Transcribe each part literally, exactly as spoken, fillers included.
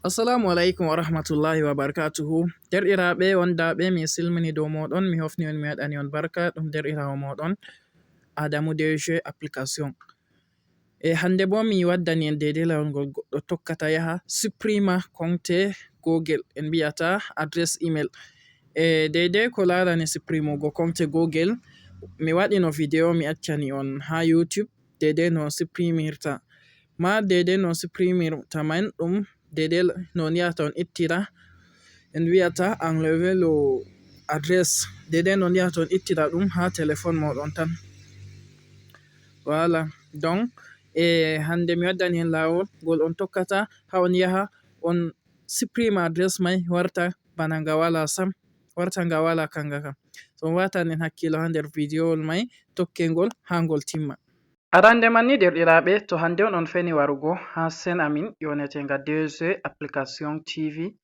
Assalamu alaikum wa rahmatullahi wa barakatuhu. Derɗiraaɓe, wondaaɓe, mi silmini dow mooɗon, mi hofni on, mi waɗani on barka, ɗum derɗiraawo mooɗon, Adamu D G Application. E hannde boo mi waddani en deydey laawol ngol goɗɗo tokkata yaha supprima compte Google, en mbi'ata adresse email. E deydey ko laarani supprimugo compte Google, mi waɗino video mi accani on haa YouTube, deydey no supprimirta. Ma deydey no supprimirta man ɗum, deydey no on yahata on ittira, en mbi'ata enlever le adresse. Deydey no on yahata on ittira ɗum haa telefon mooɗon tan. Voilà. Donc, e hannde mi waddani en laawol ngol on tokkata haa on yaha on supprima adresse may warta bana nga wala sam, warta nga wala kanga kam. So on watan en hakkiilo haa nder video may, tokken ngol haa ngol timma. Arande man ni, derɗiraaɓe, to hannde on, on feni warugo haa sen amin ƴowneteenga D G Application T V,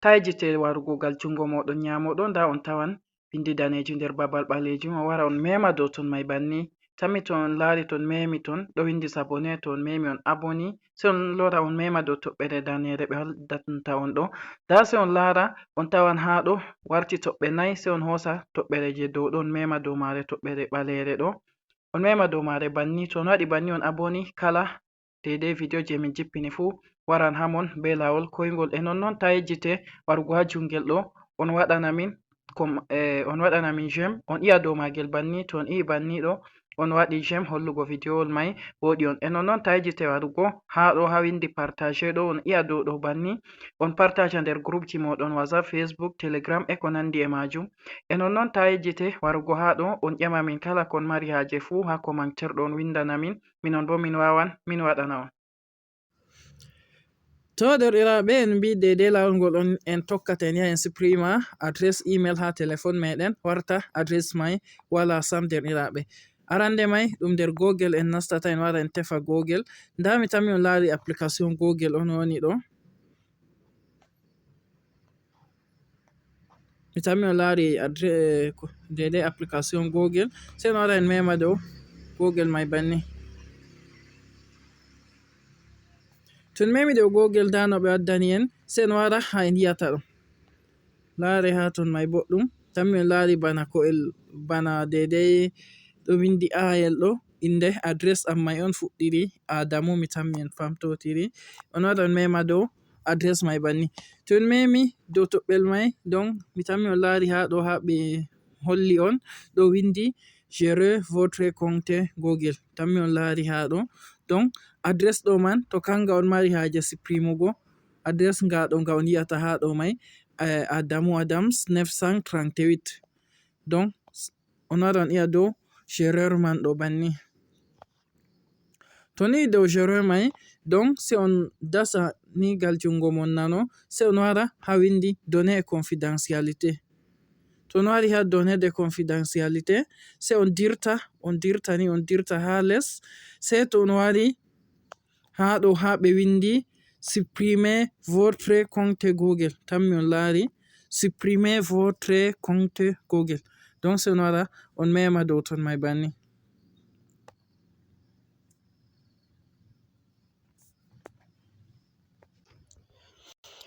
taajite warugo gal junngo mooɗon nyaamo ɗo, ndaa on tawan binndi daneeji nder babal ɓaleejum, on wara on meema dow ton may banni. Tammi to on laari ton meemi ton, ɗo winndi s'abonner, to on meemi on abonner, sey on lora on meema dow toɓɓere daneere ɓe hollata on ɗo. Ndaa sey on laara, on tawan haa ɗo warti toɓɓe nayi, sey on hoosa toɓɓere je dow ɗo, on meema dow maare toɓɓere ɓaleere ɗo. On meema dow maare banni. To on waɗi banni, on abonner, kala deydey video je min jippini fuu waran haa mon bee laawol koyngol. E nonnon, taa yejjite warugo haa juŋngel ɗo, on waɗana min com-, eh, on waɗana min j'aime, on i'a dow maagel banni. To on i'i banni ɗo, on waɗi j'aime hollugo videowol may wooɗi on. E nonnon, taa yejjite warugo haa ɗo haa winndi partager ɗo, on i'a dow ɗo banni. On partager nder groupji mooɗon, WhatsApp, Facebook, Telegram e ko nanndi e maajum. E nonnon, taa yejjite warugo haa ɗo, on ƴama min kala ko on mari haaje fuu haa commentaire ɗo, on winndana min. Minon boo min waawan min waɗana on. To, derɗiraaɓe, en mbi'i deydey laawol ngol on en tokkata, en yaha en supprima adresse email haa telefon meɗen, warta adresse may wala sam, derɗiraaɓe. Arande may ɗum nder Google en nastata, en wara en tefa Google. Ndaa mi tammi on laari application Google on woni ɗo. Mi tammi on laari adre-, eh, ko, deydey application Google. Sey on wara en meema dow Google may banni. To en meemi dow Google, ndaa no ɓe waddani en. Sey on wara haa en yi'ata ɗo. Laare haa ton may boɗɗum. Tammi on laari bana ko el, bana deydey ɗo winndi A L ɗo. Innde adresse am may on fuɗɗiri Adamu, mi tammi en famtotiri. On wara on meema dow adresse may banni. To on meemi dow toɓɓel may, donc mi tammi on laari haa ɗo, haa ɓe holli on ɗo winndi gérer votre compte Google. Tammi on laari haa ɗo. Donc adresse ɗo man, to kanga on mari haaje supprimugo, adresse nga ɗo nga on yi'ata haa ɗo may, eh, Adamu Adams neuf cent trente-huit. Donc on wara on i'a dow gérer man ɗo banni. To ni dow gérer may, donc sey on dasa ni gal junngo mon nano, sey on wara haa winndi données et confidentialité. To on wari haa données de confidentialité, sey on dirta, on dirta ni, on dirta haa les. Sey to on wari haa ɗo, haa ɓe winndi supprimer votre compte Google. Tammi on laari supprimer votre compte Google. Donc sey on wara on meema dow ton may banni.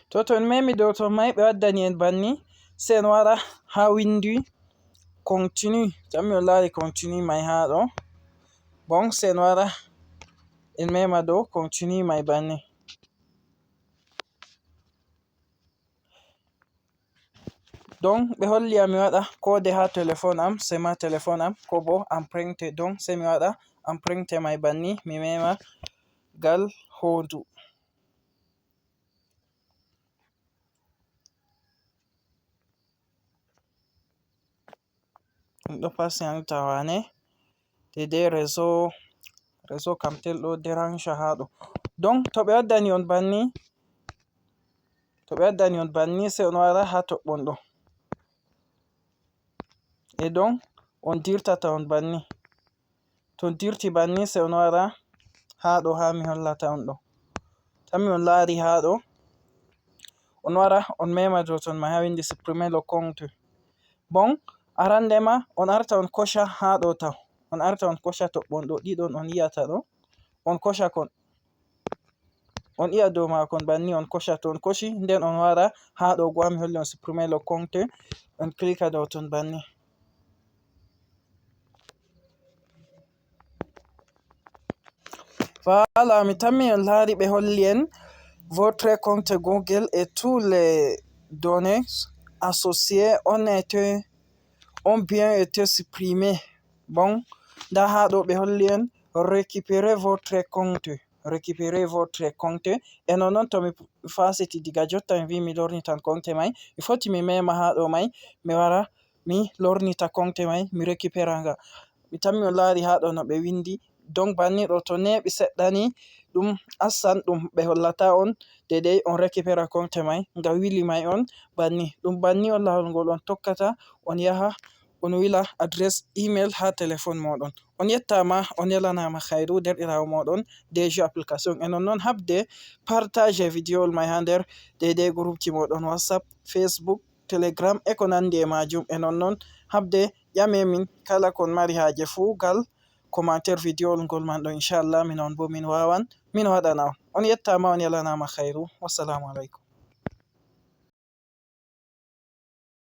To, to en meemi dow ton may, ɓe waddani en banni, sey en wara haa winndi continue. Tammi on laari continue may haa ɗo. Bon, sey en wara en meema dow continue may banni. Donc ɓe holli am mi waɗa code haa telefon am, sema telefon am, ko bo empreinte. Donc sey mi waɗa empreinte may banni, mi meema gal hoodu. Ɗum ɗo patienta wane. Deydey réseau, réseau Camtel ɗo dérange haa ɗo. Donc to ɓe waddani on banni, to ɓe waddani on banni, sey on wara haa toɓɓon ɗo. E donc on dirtata on banni. To on dirti banni, sey on wara haa ɗo, haa mi hollata on ɗo. Tammi on laari haa ɗo. On wara on meema dow ton may haa winndi supprimer le compte. Bon, arande ma on arta on koca haa ɗo taw. On arta on koca toɓɓon ɗo ɗiɗon on yi'ata ɗo. On koca kon. On iya dow maakon banni, on koca to, on koci, nden on wara haa ɗo go, mi holli on supprimer le compte, on klika dow ton banni. Voilà, mi tammi on laari ɓe holli en votre compte Google et tous les données associées ont été, ont bien été supprimées. Bon, nda haa ɗo ɓe holli en récupérer votre compte, récupérer votre compte. E non non to mi fasiti diga jotta mi wi mi lornitan compte mai, mi foti mi mema haa ɗo mai, mi wara mi lornita compte mai, mi récupéra nga. Mi tammi on laari haa ɗo no ɓe windi. Donc banni ɗo to neeɓi seɗɗa ni, ɗum assan ɗum ɓe hollata on dedei on récupéra compte mai, nga wili mai on banni. Ɗum banni on laawol ngol on tokkata, on yaha on wila adresse email haa téléphone moɗon. On yettama, on yalanama khairu, derɗiraawo moɗon D J application. E non non habde partage vidéo mai haa nder dedei groupe ji moɗon WhatsApp, Facebook, Telegram e ko nandi e majum. E non non habde ƴame min kala kon mari haaje fuu gal commentaire vidéo ngol man ɗo, inchallah min on bo min wawan min waɗana on. On yettama, on yalanama khairu. Wassalamu alaikum.